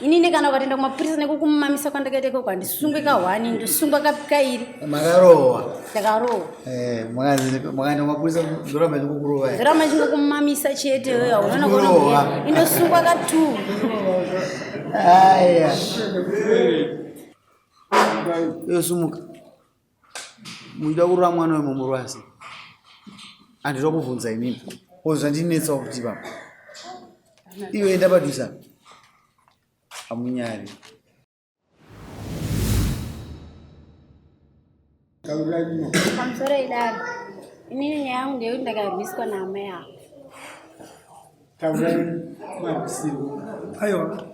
Inini kana ukatoenda kumapurisa nekukumamisa kwandakaita ikoko handisungwe kahwani ndosungwa kairi. Makarohwa. Ndakarohwa. Eh, makaenda kumapurisa ndoramba ndikukurova. Ndoramba ndingokumamisa chete wewe unoona kuona. Indosungwa ka 2. Aya. Yosumuka. Muchida kurova mwana wemumurova sei? Handida kubvunza inini. Ko zvandinetsawo kuti baba. Iwe enda padhuze apa. Hamunyari. Pamusoro idaro. Inini nyaya yangu ndeyekuti ndakarwiswa naamai avo. Taurai marwisirwo. Aiwa.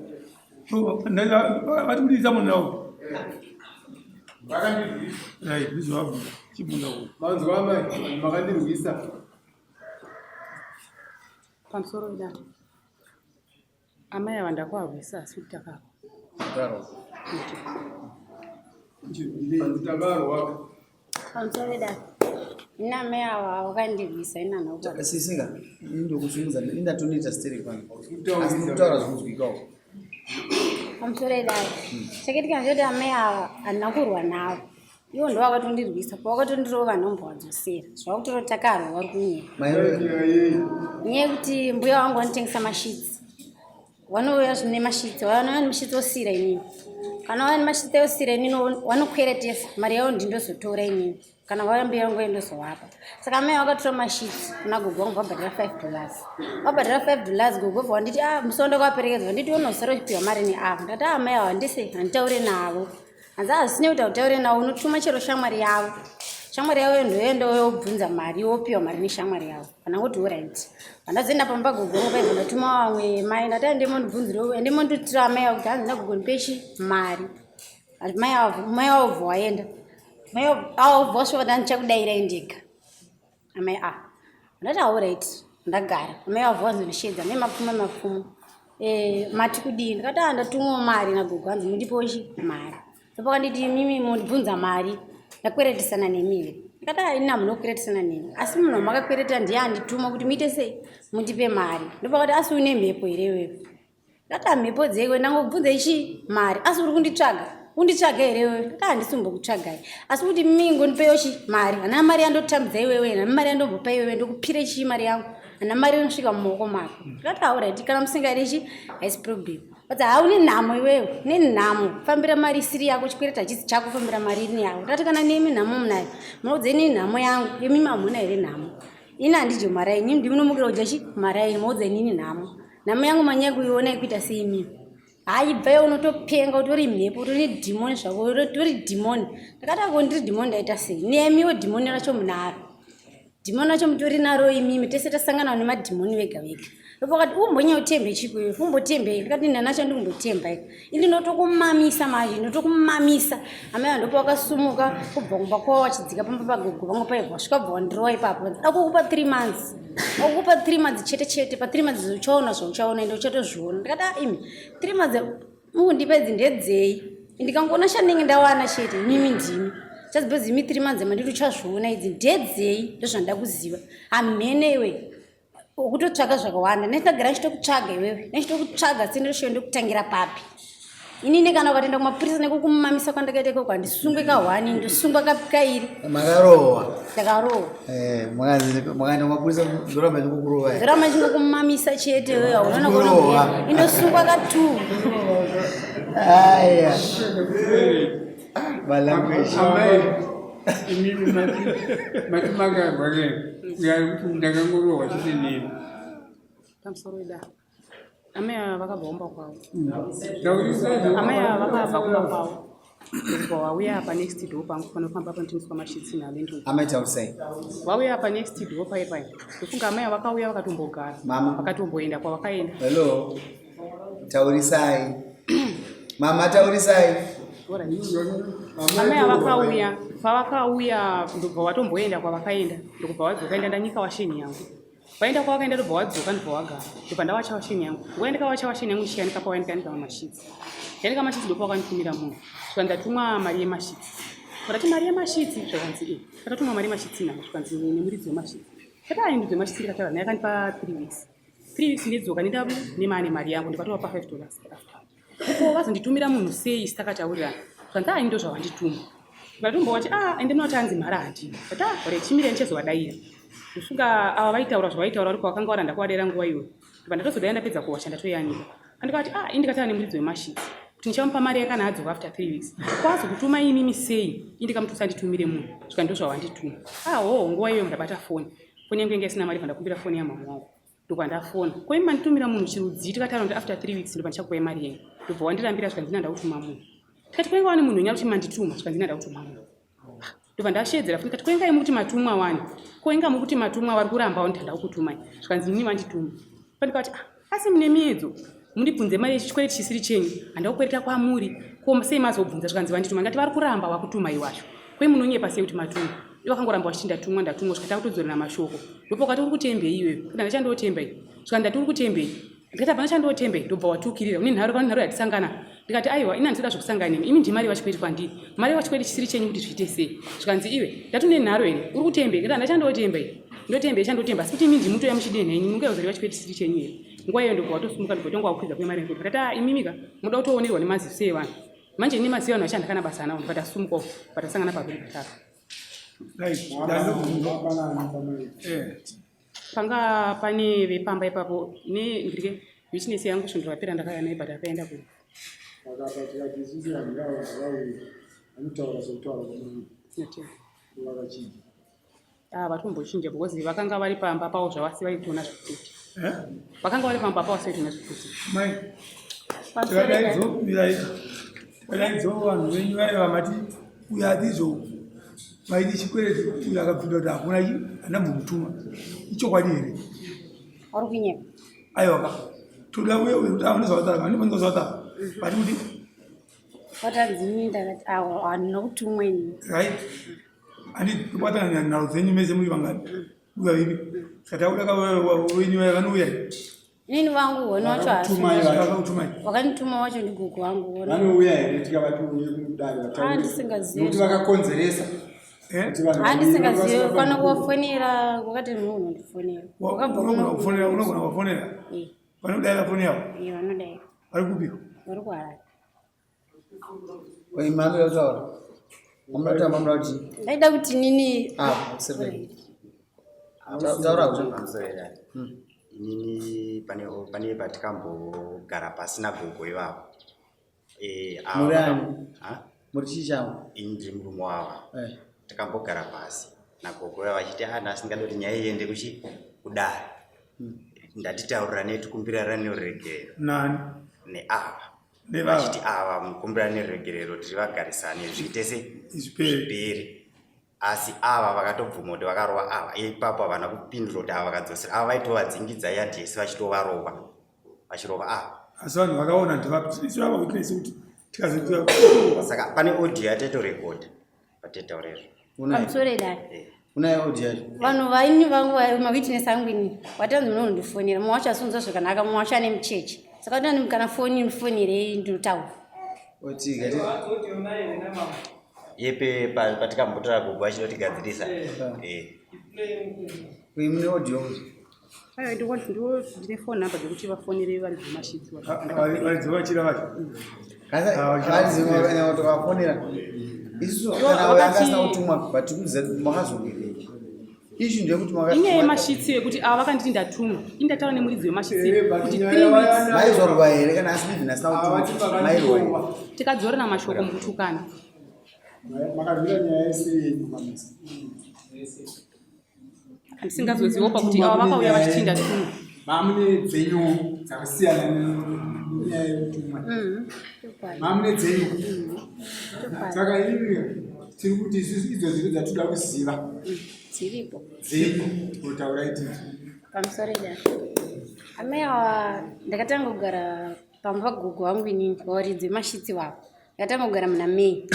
Vatibudisa munhu Manzwa amai, makandirwisa. Pamusoro idaro. Amai ava ndakuvarwisa asi kuti takarwa. Takarwa. Pamusoro idaro. Ini amai ava vakandirwisa ini handina kuvarwisa. Sisinga, ini ndokusungudza, ini ndatonoita sterek pano. Asi ndikutaura zvinonzwikawo. Pamusoro idaro. Chakaitika ndechekuti amai ava handina kurwa navo. Ivo ndo vakatondirwisa, pavakatondirova ndombovadzosera. Zvakutoro takarwa vari kunyepa. Nyaya yekuti mbuya wangu vanotengesa mashitsi. Vanouya zvine mashitsi, vanouya nemashitsi osira inini. Kana vauya nemashitsi osira inini vanokweretesa mari yavo ndindozotora inini. Kana vauya mbuya vangu ndozovapa. Saka amai vakatora mashitsi kuna gogo vangu vabhadhara $5. Vabhadhara $5 gogo bva vanditi ah musi wandakavaperekedza vanditi unosara uchipiwa mari neavo. Ndati ah amai ava handisi handitaure navo. Hanzi hazvisinei kuti hautaure navo unotuma chero shamwari yavo. Shamwari yavo ndoenda yobvunza mari wopiwa mari neshamwari yavo. Kana kuti orit. Pandazoenda pamba gogo vangu paibva ndatuma vamwe mai ndati ende mondibvunzira ende monditira amai avo kuti hanzi nagogo ndipechi mari. Mai avo mai avo bva waenda. Mai avo bva wasvika vati handichakudairai ndega. Amai a ndati aorit ndagara. Amai avo vanzondishedza mai mapfumo mapfumo. Eh, mati kudii ndikati ah ndatumwawo mari nagogo hanzi mundipewo chi mari. Ndopakanditi imimi mondibvunza mari ndakweretisana nemi here ndikati ah ini hamuna kukweretisana nemi asi munhu wamakakwereta ndiye andituma kuti muite sei mundipe mari. Ndopakati asi une mhepo here iwewe ndati ah, mhepo dzeiko ndangobvunza ichi mari asi uri kunditsvaga unditsvaga here iwewe ndati handisi kumbokutsvagai asi kuti mingo ndipeyo chi mari hana mari yandotambidza iwewe hana mari yandombopa iwewe ndokupire chii mari yangu hana mari inosvika mumaoko mako ndikati auraiti kana musingadi chi haisi problem but haa une nhamo iwewe une nhamo fambira mari isiri yako chikwereti hachisi chako fambira mari iri yako ndati kana nemi nhamo munayo munoudza ini nhamo yangu imi mamuna here nhamo ini handidyo maraini imi ndimunomukira kudya chi maraini moudza inini nhamo nhamo yangu manyaya kuiona ikuita seimi hayi bvayo unotopenga utori mhepo utori dhimoni zvako utori dhimoni ndakati ako ndiri dhimoni ndaita sei nemiwo dhimoni racho munaro dhimoni racho mutori naro imimi tese tasangana nemadhimoni vega vega ndopakati umbonyaya utembe chiko iwe umbotembe ndikati nanacho ndikumbotemba iko ini ndinotokumamisa manje ndinotokumamisa amai vanhu ndopavakasumuka kubva kumba kwavo vachidzika pamba pagogo vangu paibva vasvika bva vandirowa ipapo akukupa three months akukupa three months chete chete pa three months uchaona zvauchaona ende uchatozviona ndikati ah imi three months mukundipa idzi ndedzei ndikangoona chandinenge ndawana chete mimi ndimi just because imi three months manditi uchazviona idzi ndedzei ndozvandida kuziva hamhene iwe ukutotsvaga zvakawanda nendagara ndichitokutsvaga iwewe ndichitokutsvaga sendoshiyo ndokutangira papi inini kana ukatoenda kumapurisa nekukumamisa kwandakaita ikoko handisungwe kahwani ndosungwa kairi makarohwa ndakarohwa eh, makaenda kumapurisa ndoramba ndikukurova ndoramba ndingokumamisa chete wewe unoona kuona indosungwa ka two aya malanguage imimi mati makarwa ke ndakangorohwa chete nemi pamusoro idaro amai ava vakabva kumba kwavo amai ava vakabva kumba kwavo ndobva wauya apa next door pangu panofamba panotengeswa mashitsi nalendu amai taurisai vauya apa next door paye paye ndofunga amai ava vakauya vakatombogara mama vakatomboenda kwavakaenda hello taurisai mama taurisai amai avakauya pavakauya ndobva watomboenda kwavakaenda ndokubva wadzoka enda ndanyika washeni yangu vaenda kwavakaenda ndobva wadzoka ndobva wagara ndobva ndawacha washeni yangu nguva yandikawacha washeni yangu ndichiyanika pawayanika mashitsi yanika mashitsi ndopa wakanditumira munhu zvikanzi ndatumwa mari yemashitsi ndati mari yemashitsi zvakanzi e ndakatumwa mari yemashitsi navo zvikanzi nemuridzi wemashitsi ndati ayi muridzi wemashitsi ndikataura naye akandipa three weeks three weeks ndidzoka ndindabu nemane mari yangu ndikatovapa $5 after. Ko vazonditumira munhu sei isi takataurirana? Zvanzi ah, ndo zvavandituma. Ndatombovati ah, ende munoti anzi mhara handina. But ah, ore chimire ndichazovadaira. Ndofunga ava vaitaura zvavaitaura vari kwavakanga vari ndakuvadaira nguva iyoyo. Ndobva ndatozodaira ndapedza kuwacha ndatoyanika. Andikati ah, ini ndikataura nemuridzi wemashitsi kuti ndichamupa mari yake kana adzoka after 3 weeks. Kwazokutuma imimi sei? Ini ndikamuti usanditumire munhu. Svika ndozvawandituma. Ah, hoo, nguva iyoyo ndabata foni. Foni yangu yanga isina mari bva ndakumbira foni yamama wangu. Ndobva ndafona. Ko imi manditumira munhu chirudzii? Tikataura kuti after 3 weeks ndobva ndichakupai mari yenyu. Ndobva wandirambira zvikanzi ndina ndakutuma munhu. Tikati kwainga wani munhu wenyu kuti mandituma zvikanzi ndina ndakutuma munhu. Ndobva ndasheedzera futi ndikati kwainga imi kuti matumwa wani. Ko inga muri kuti matumwa vari kuramba wani ndanda kukutumai. Zvikanzi inini vandituma. Pandikati ah, asi mune miedzo. Mundibvunze mari yechikwereti chisiri chenyu. Handakukwereta kwamuri. Ko sei mazobvunza zvikanzi vandituma. Ndikati vari kuramba wakutumai wacho. Ko imi munonyepa sei kuti matumwa? Ivo vakangoramba vachiti ndatumwa ndatumwa svika takutodzorana mashoko. Ndopa ukati uri kutembei iwewe? Kuti ndanga chandotemba iyi. Svika ndati uri kutembei? Ndikati hapana chandotemba iyi. Ndobva watukirira. Une nharo pane nharo yatisangana. Ndikati aiwa ini handisida zvekusangana nemi. Imi ndimari vachikweti kwandiri. Mari vachikweti chisiri chenyu kuti zviite sei? Zvikanzi iwe ndati une nharo here? Uri kutembei? Ndikati handa chandotemba iyi. Ndotemba chandotemba. Asi kuti imi ndimutoya muchidenha ini munge uzori vachikweti chisiri chenyu here? Nguva iyoyo ndobva watosumuka ndobva tonga wakwidza kwemari yekuti. Ndikati ah imimika munoda kutoonerwa nemaziso evanhu. Manje ini maziva vanhu vashanda kana basa nawo ndobva tasumuka uko patasangana paviri patatu. Panga pane vepamba ipapo ne ndirike witness yangu svondo rapera ndakauya naye but akaenda ku Vanotaura sekutaura kwemunhu vakachinja. Ah, vatombochinja because vakanga vari pamba pavo zvavasi vaitoona zvekuti. Vakanga vari pamba pavo vaitoona zvekuti. Mai, tikadaidzo mirai, tikadaidzo vanhu venyu vaya vamati uyo atizo vaiti chikwereti uyo akabvunza kuti hakuna chi handina mbomutuma. Ichokwadi here? Uri kunyepa. Aiwa ka. Toda uye uyo kuti aone zvawataura, vane vanzwa zvawataura. Vati kuti Watanzi ini ndakati awa handina kutumwa ini. Right. Andi kubatana nharo dzenyu mese muri vangani? Muri vaviri. Saka takuda ka wenyu vaya vanouya. Inini vangu hona wacho Vakakutumai. Wakandituma wacho ndigogo wangu hona. Vanouya here tikavati uye kudare vataure. Ah, ndisingazivi. Nokuti vakakonzeresa. Eh? Kuti vanhu Handisingazivi kwana kuvafonera wakati munhu unondifonera. Wakabva Unogona kufonera, unogona kuvafonera. Eh, Vanodaira foni yavo. eh, vanodaira. Vari kupiko? Vari kuHarare. Mamuda kutaura. Mamuda kutaura mamuda kuti Ndaida kuti nini ah sirve. Taura kuti Inini pane pane patikambogara pasi nagogo ivavo. Eh, ava Muri vaka- ani? Ha? Muri chii chavo? Ini ndiri murume wavo. Eh. Takambogara pasi nagogo ivavo vachiti ah nhasi ndingada kuti nyaya iende kuchi kudare. Ndatitaurirane tikumbirane ruregerero Nani? neava. Nevava. Vachiti ava mukumbirane ruregerero tiri vagarisane zviite sei? Zvipere. Zvipere. Asi ava vakatobvuma kuti vakarova ava ipapo havana kupindura kuti ava vakadzosera ava vaitovadzingidza yadhi yese vachitovarova vachirova ava. Asi vanhu vakaona ndivapi? Isu ava witness kuti tikazoita Saka pane audio yatatorekodha patetaura izvo. Unayo. pamusoro edare. Unayo audio yacho. Vanhu vaini vangu mawitness angu ini watanzi munondifonera mumwe wacho asunzwa zvakanaka mumwe wacho ane mucheche saka ndani kana foni ndifonerei ndinotaura. Oti gati. Yepe patikambotora gogo vachinotigadzirisa. Eh. Uyu mune audio. Aiwa ndiwo ndiwo ndine phone number dzekuti vafonere vari dzemashitsi wacho. varidzi vachira vacho. Kasa varidzi vakanya kutovafonera. Isusu kana uyo anga asina kutumwa but tikuziva kuti makazobirei. Issue ndeyekuti maka Inyaya yemashitsi yekuti ava vakanditi ndatumwa. Ini ndataura nemuridzi wemashitsi Eh, but kuti nyaya 3 weeks vayana- maizorwa here kana asina even asina Avati kutumwa mairwa here? vakandituma. tikadzorana mashoko mukutukana. Makarwira nyaya isiri yenyu mamisa. Handisingazoziviwo pakuti ava vakauya vachiti ndatumwa. Mamune dzenyu dzakasiyana nenyaya yekutumwa. Mamune dzenyu. Saka imi tiri kuti isusu idzo dziri dzatinoda kuziva Dziripo. dzenyu kutaura ititi. Pamusoro edare. Amai ava ndakatanga kugara pamba pagogo wangu inini varidzi vemashitsi wavo. Ndakatanga kugara muna May.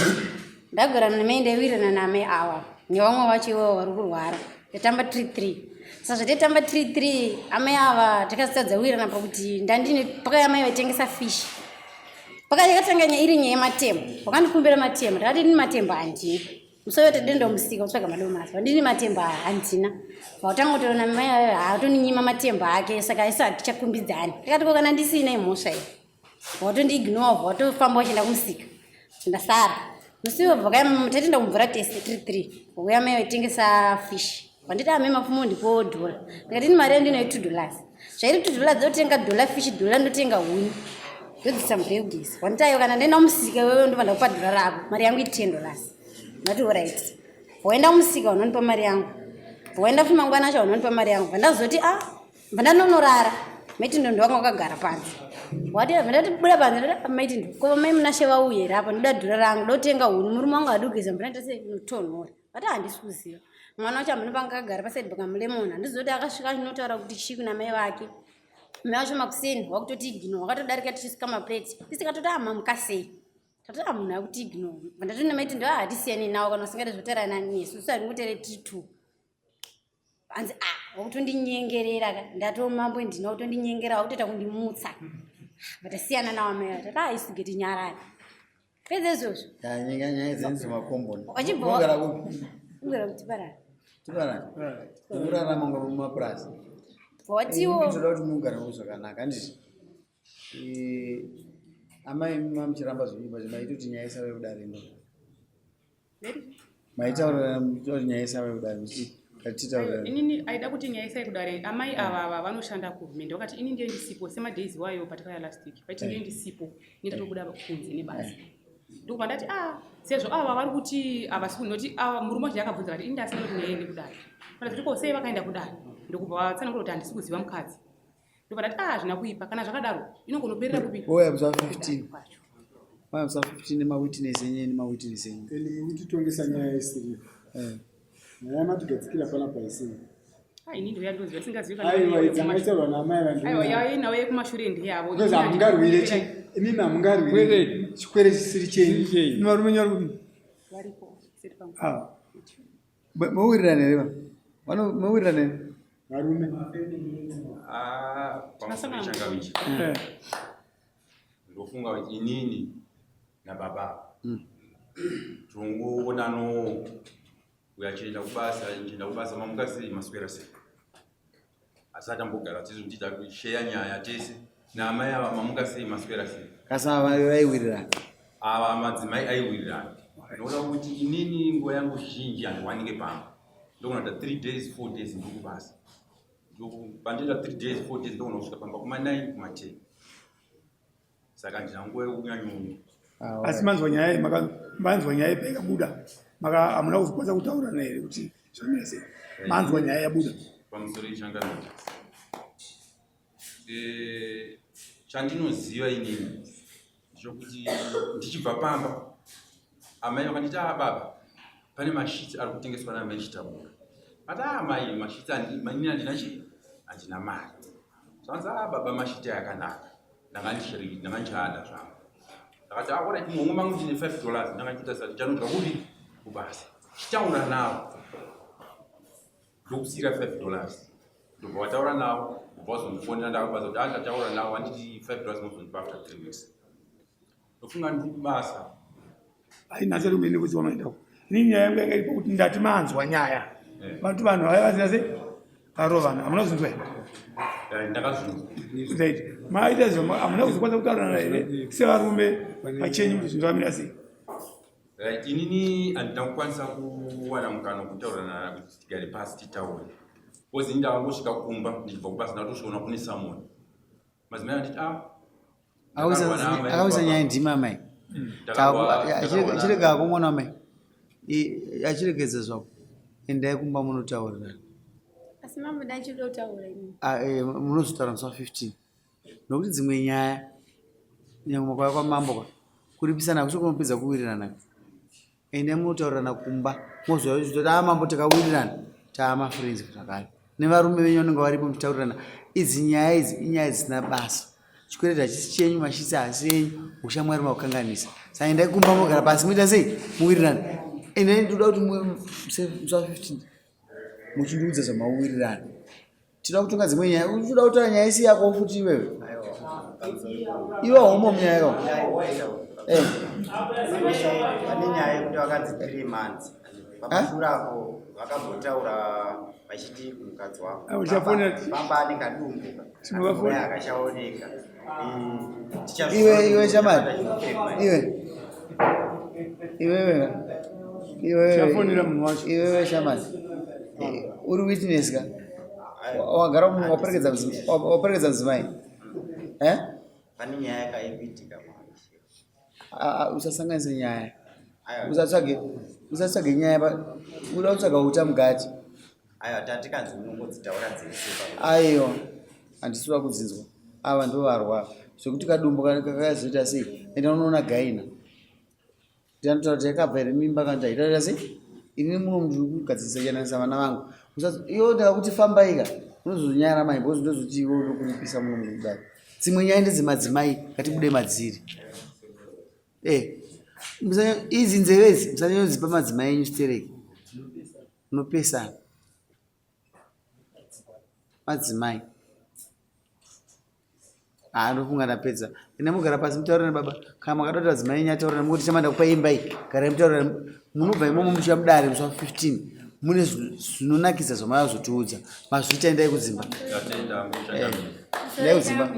Ndagara muna May ndaiwirirana naamai ava nevamwe vacho ivavo vari kurwara. Ndatamba 3-3. Saka zvataitamba 3-3 amai ava takazotadza kuwirirana pakuti ndandine pakauya amai vaitengesa fish. Pakatanga nyaya iri nyaya yematemba. Vakandikumbira matemba. Ndakati ini matemba handina. Musoro tadenda musika kutsvaga madomasi. Vandini matemba handina. Vautanga kutoona mai ayo haatoninyima matemba ake saka isu hatichakumbidzani. Ndakati ko kana ndisina imhosva iyi. Watondiignore, watofamba uchienda kumusika. Ndasara. Musi uyo bva tatienda kumvura tese tiri three. Uya mai vaitengesa fish. Vanditi amai mapfumo ndipo dhora. Ndikati ini mari yandinayo $2. Zvairi $2 ndotenga dhola fish dhola ndotenga huni. Ndodzisa mvura yekugeza. Vanditi ayo kana ndaenda kumusika iwewe ndobva ndakupa dhora rako. Mari yangu i$10. Ndati alright. Waenda kumusika unondipa mari yangu. Waenda futi mangwana acho unondipa mari yangu. Vandazoti ah vandanonorara. Maiti ndo ndowanga wakagara panze. Wati vandati buda panze ndati maiti ndo. Ko mai Munashe vauye here apa ndoda dhora rangu ndotenga huni murume wangu adi kugeza mvura ndose inotonhora. Vati handisi kuziva. Mwana wacho hameno panga akagara pasaidi pakamulemon. Handizivi kuti akasvika achinotaura kuti chii kuna mai vake. Mai vacho makuseni wakutoti ignore wakatodarika tichisvika maplate. Tisikatoti ah mamuka sei. Tatoda munhu akuti ignore. Vandati namaiti ndo hatisiyani nawo kana usingade zvotaura nesu. Isu hatingotere tiri two. Hanzi ah wakutondinyengerera ka ndatomambo ndina kutondinyengerera wakutoita kundimutsa. Vatasiyana nawo mai vacho. Tati ah isu getinyarare. Pedza izvozvo. Nyaya nyaya dzenyu dzemakomboni. Wachibva Unogara kupi? Unogara kutiparara. Tiparara. Unorarama ngoma mumapurazi. Watiwo Ndinoda kuti mugare zvakanaka handiti? Eh, amai mamuchiramba zvenyu but maita kuti nyaya isave kudare ndo. Maitaura kuti nyaya isave kudare muchiti ngatitaura. Inini aida kuti nyaya isai kudare. Amai ava ava vanoshanda kuhurumende vakati ini ndiye ndisipo semadays wayo patakauya last week. Vaiti ndiye ndisipo ini ndatobuda kunze nebasa. Ndokubva ndati ah sezvo ava vari kuti havasi kunoti ava murume wacho akabvunza kati ini ndasina kuti nyaya iende kudare. Ndati ko sei vakaenda kudare? Ndokubva vatsanangura kuti handisi kuziva mukadzi. Ndobva ndati ah hazvina kuipa kana zvakadaro inongonoperera kupi? Ouya musi wa 15. Ouya musi wa 15 nemawitness enyu nemawitness enyu. Ende mukutitongesa nyaya isiriyo. Eh. Nyaya matigadzikira panapa isiriyo. Ah, ini ndiyo yandoziva singazivi Aiwa, idzi maitaurwa naamai vanhu. Aiwa, yai nawo yekumashure ndeyavo. Because hamungarwire chi imimi hamungarwire chikwere chisiri chenyu. Imi varume nyari kupi? Varipo. Seti pangu. Ah. Mowirirana here va? Vano mowirirana here? Varume. Ah, pamusoro changavichi. Eh. Ndofunga kuti inini nababa tongoonano uyo achienda kubasa ndichienda kubasa mamuka sei maswera sei asi atambogara tizotiita kusheya nyaya tese naamai ava mamuka sei maswera sei Kasi ava vaiwirirana. Ava madzimai aiwirirana nokuda kuti inini nguva yangu zhinji handiwanike pamba ndogona kuita 3 days 4 days ndiri kubasa pandiita 3 days 4 days ndogona kusvika pamba kuma 9 kuma 10 saka handina nguva yekunyanyo. Asi manzwa nyaya iyi manzwa nyaya iyi paikabuda maka hamuna kuzokwanisa kutaurana here kuti zvamira sei? Manzwa nyaya yabuda. Pamusoro ichangano chandinoziva inini ndechekuti ndichibva pamba amai vakanditi ah baba pane mashitsi ari kutengeswa naamai Chitabura. Ati ah mai mashitsi inini handina chii handina mari. Zvanzi ah baba mashitsi akanaka ndanga ndichaada zvangu. Ndakati ah alright muhomwe mangu ndine $5 ndanga ndichiita sati chanodya kupi kubasa. Chitaura navo ndokusiira $5 ndobva wataura navo ndobva wazondifonera ndakabasa kuti ah ndataura navo handiti $5 mozondipa after 3 weeks. Ndofunga ndiri kubasa. Ainatsa rumene kuti wamaendako. Ini nyaya yangu yanga iripo kuti ndati manzwa nyaya. Vantu vanhu vaya vasina sei varovana hamuna kuzvinzwa here? Ndakazvinzwa. Right. Maita izvo hamuna kuzokwanisa kutaurana here sevarume pachenyu kuti zvinhu zvamira sei? Right, inini handina kukwanisa kuwana mukana wekutaurana kuti tigare pasi titaure. Because ini ndakangosvika kumba ndichibva kubasa ndatosviona kune samoni. Madzimai anditi ah Akauisa nyaya ndima amai. Achirega hako mwana wamai. Achiregedza zvako. Endai kumba munotaurirana. Asi mambo ndachida kutaura ini. Ah, eh, munozotaura musi wa 15. Nokuti dzimwe nyaya nyangwe kwaya kwamambo kwa kuripisana hakusi kunopedza kuwirirana. Endai munotaurirana kumba mozouya kuti ah mambo takawirirana taa mafriends zvakare. Nevarume venyu vanenge varipo muchitaurirana. Idzi nyaya idzi inyaya dzisina basa. Chikwereti hachisi chenyu, mashitsi haasi enyu, ushamwari makukanganisa. Saka endai kumba mogara pasi moita sei? Muwirirane. Endai ndinoda kuti musi wa 15 muchindiudza zvamawirirana. Tinoda kutonga dzimwe nyaya. Unoda kutaura nyaya isi yako futi iwewe. Iwe homo munyaya yako. Eh. Pane nyaya yekuti vakanzi 3 months. Pamashure apo vakambotaura vachiti mukadzi wavo. Uchafonera. Pamba anenge adumbu. Tinovafonera. Akachaoneka. Iwe iwe shamari. Iwe. Iwewe. Iwewe. Chafonera munhu wacho. Iwewe shamari. Uri witness ka? Wagara waperekedza waperekedza mudzimai. Eh? Pane nyaya yakaitika manje. Usasanganise nyaya. Usatsvage usatsvage nyaya pa uda kutsvaga uta mugati. Aiwa tatikanzi unongodzitaura dzese. Aiwa. Handisi kuda kudzinzwa. Ava ndo varwa. Zvekuti kadumbu kakazoita sei? Enda unoona gaina. Ndinotaura kuti yakabva here mimba kana kuti haitaita sei? Ini muno ndiri kugadzirisa kuyananisa vana vangu. Iwe ndikakuti fambai ka unozonyara mai because ndozoti iwe unokuripisa muno mukudai. Dzimwe nyaya ndedzemadzimai ngatibude madziri. Eh, idzi nzeve idzi musanyanyodzipa madzimai enyu stereki. Munopesana. Madzimai. Haa ndofunga ndapedza. Enda mogara pasi mutaurire baba. Kana makada kuti adzimai enyu ataurire mukuti chamanda kupa imba iyi. Garai mutaurire. Munobva imomo muchiuya mudare musi wa 15. Mune zvinonakidza zvamazotiudza. Mazviita endai kudzimba. Eh, endai kudzimba.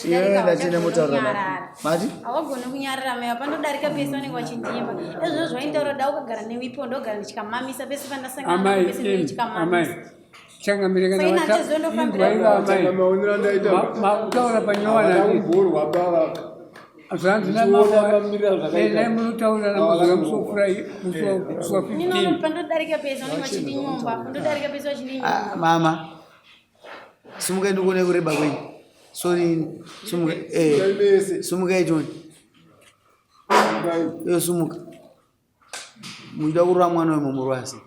Iwewe ndachenda motaura navo. Mati? Hawagoni kunyarara amai ava panodarika pese vanenge vachindiyemba. Ezvozvo zvaintaura da ukagara newipo ndogara ndichikamamisa pese pandasangana Amai, pese imi, amai. ndichikamamisa. Changamire kana Saka vata- achizondofambira inzwa ivo amai. Maonero andaita. Makutaura panyowani Havana baba. Zvanzi Ndichiona namambo mamiriro azvakaita. endai munotaura namazura musi wafurai musi wa Ninono 15. pandodarika pese vanenge vachindinyomba. Pandodarika pese vachindinyomba. Ah, mama. Simukai ndikuone kureba kwenyu. Sorry, simuka eh. Simukai John. Iyo simuka. Muchida kurova mwana wemumurova sei?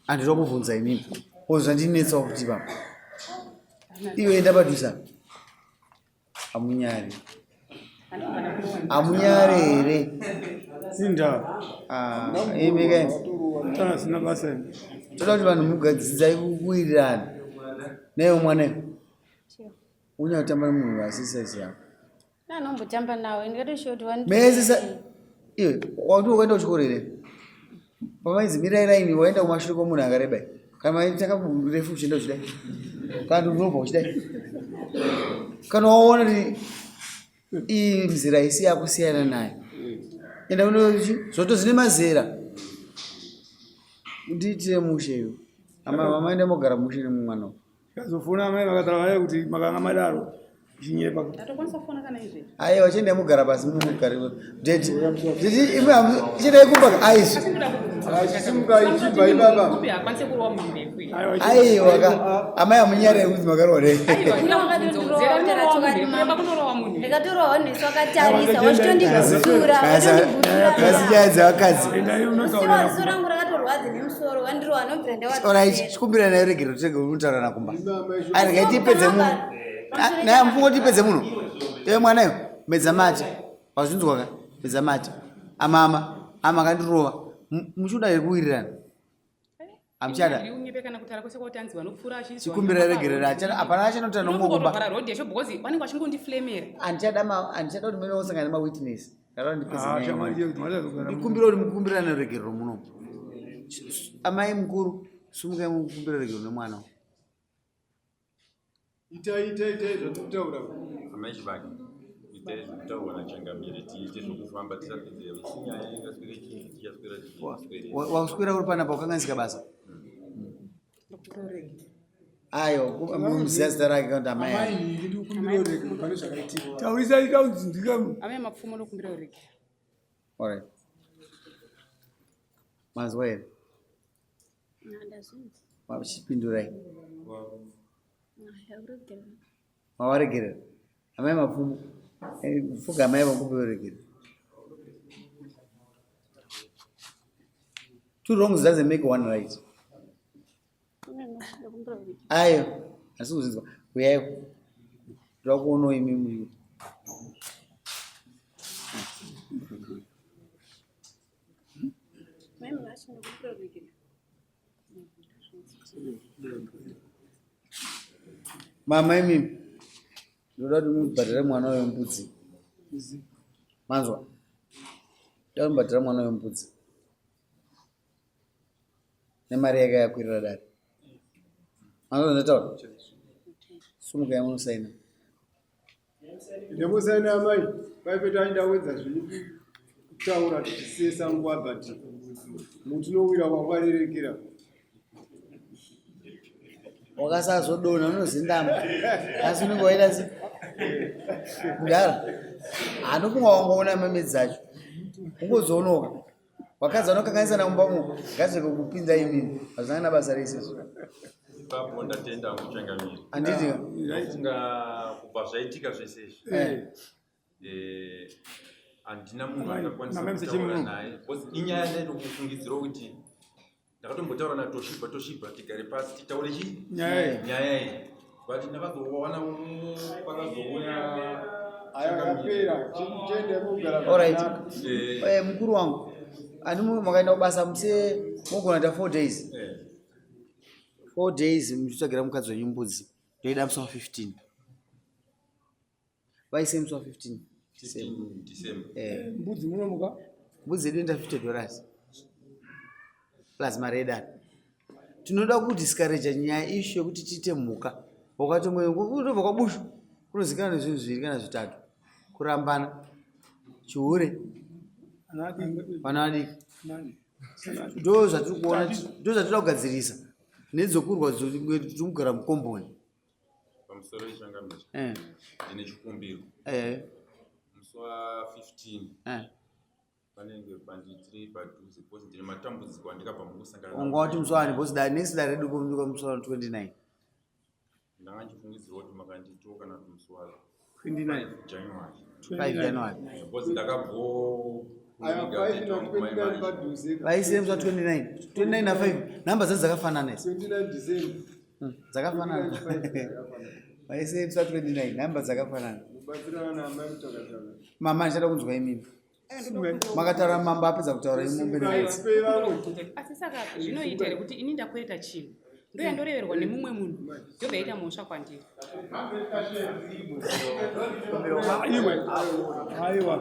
Handida kubvunza inini. Ko zvandinetsawo kuti baba. Iwe enda padhuze apa. Hamunyari. Hamunyari here? Sinda. Ah, imi kai. Tana sina basa imi. Toda kuti vanhu mugadzidzai kuwirirana. Newe mwana iwe. Unyatamba nemunhu asi size yako. Anombotamba nawo ndikatoshuwa kuti wani Mese sa iwe wati wakaenda kuchikoro here? Pamainzi mirai raini waenda kumashure kwemunhu akareba. Kana maitanga refu uchienda uchidai. Kana kuti unobva uchidai. Kana waona kuti iyi mizera isi yakusiyana nayo. Enda unochi zvoto zvine mazera. Ndiitire mushe iwe. Ama mama enda mogara mushe nemwana. Ndazofona amai vakataura vaye kuti makanga madaro chinyepa. Ndatokwanisa kufona kana izvezvi. Aiwa chiendai mugara pasi mugare. Daddy, daddy imi chiendai kumba aizvi. Achisimuka ichibva ibaba. Kupi hakwanise kurova munhu murefu. Aiwa ka amai amunyare kuti makarwa nei. Aiwa kunorova munhu. Ndikatorohwa nesu akatarisa wachitondigutsura Kasi nyaya dzevakadzi. Ziso rangu rakatorwadza nemusoro wandirohwa nobvira Alright, chikumbira nayo regero tirege unotaura nakumba. Ai regai tipedze munhu. Naye mufungo tipedze munhu. Iwe mwana iwe, medza mate. Wazvinzwa ka? Medza mate. Amama, ama kandirova. Muchuda here kuwirirana? Hamuchada. Ndiri kana kutaura kwese kwauti anzi vanopfuura achinzi Chikumbira regerera. Hachada hapana achanotaura nomumwe kumba. Vhara road yacho because vanenge vachingondiflemera. Handichada ma handichada kuti mene osangana nema witness. Ndakaona ndipedze Ah, naye. shamwari chete kuti matazogara. Ndikumbira kuti mukumbirane regerero muno. Amai mukuru, sumukai mukumbira regerero nemwana. Itai itai itai zvatikutaura. Amai Chibage, itai zvekutaurwa nachangamire tiite zvokufamba tisapedze isi nyaya ingaswere chii tichaswera tichiswere. Waswera uri panapa wakanganisika basa. Ayo, muziya zita rake kana kuti amai. Amai nhingi ndikukumbira uregere pane zvakaitika. Taurisa ikaunzindika. Amai mapfumo ndokumbira uregere. Alright. Manzwa here? Chipindurai. Mawaregerera. Amai mapfumo. Fuga amai vakupe uregere. Two wrongs doesn't make one right. Ayo, asi kuzinzwa. Uyai. Ndoda kuonawo imi muri. Mama imimi. Ndoda kuti mubhadhare mwana uyo mbudzi. Manzwa? Ndoda mubhadhare mwana uyo mbudzi. Nemari yake yakwirira dare. Manzwa zvandataura? Sumukai munosaina. Ndinosaina amai, paipeta achida zvenyu kutaura tichisesa nguva but muti unowira kwakwarerekera. Wakasazodonha unozendama asi unenge waita se mudhara handofunga wangoona meme dzacho ungozoonoka vakadzi vanokanganisana mumba mo ngazveke kupinza imini hazvina kana basa rese izvo. Ipapo ndatenda hangu changamire. Handiti? Ndofunga kubva zvaitika zvese izvi, handina munhu andakwanisa Mama, kutaura musache naye because inyaya ndaitokufungidzirawo kuti ndakatombotaura naToshiba, Toshiba tigare pasi titaure chi Nyaya iyi. Nyaya iyi, but ndakazowana pakazouya Aya yapera, chiende kugara Alright. zvakanaka. Mukuru wangu, ani makaenda kubasa muse mogona kuita 4 days, 4 days muchitsvagira mukadzi wenyu mbudzi. Ndoida musi wa15, vaise musi wa15. 15 December. Mbudzi munomuka. Mbudzi yedu inoita $50 plus mari yedare. Tinoda kudiscouraja nyaya issue yekuti tiite mhuka. Wakati unobva kwaBushu kunozikanwa nezvinhu zviviri kana zvitatu: kurambana, chihure, vana vadiki. Ndo zvatiri kuona, ndo zvatinoda kugadzirisa nedzokurwa tiri kugara mukomboni. Pamusoro ichangamire, ndine chikumbiro. Musi wa15 panenge panditiri padhuze because ndine matambudziko andikabva mukusangana Unga wati musi wani? Because da next dare redu kumbikwa musi wa 29. Ndanga ndichifungidzirwa kuti makanditiwo kana kuti musi wa 29. January. 5 January. Because ndakabvo Aya 5 na 29 padhuze. Vaisire musi wa 29, 29 na 5, nhamba dzacho dzakafanana idzi. 29 December. Dzakafanana. Vaisire musi wa 29, nhamba dzakafanana. Mubatsirana naamai mutakataka. Mama, ndichada kunzwa imimi makataura. Mambo apedza kutaura imombe nemudzi. Tipei vamwe. Asi saka zvinoita here kuti ini ndakwereta chinhu, ndoyandoreverwa nemumwe munhu, ndobva yaita mhosva kwandiri? Iwe, aiwa.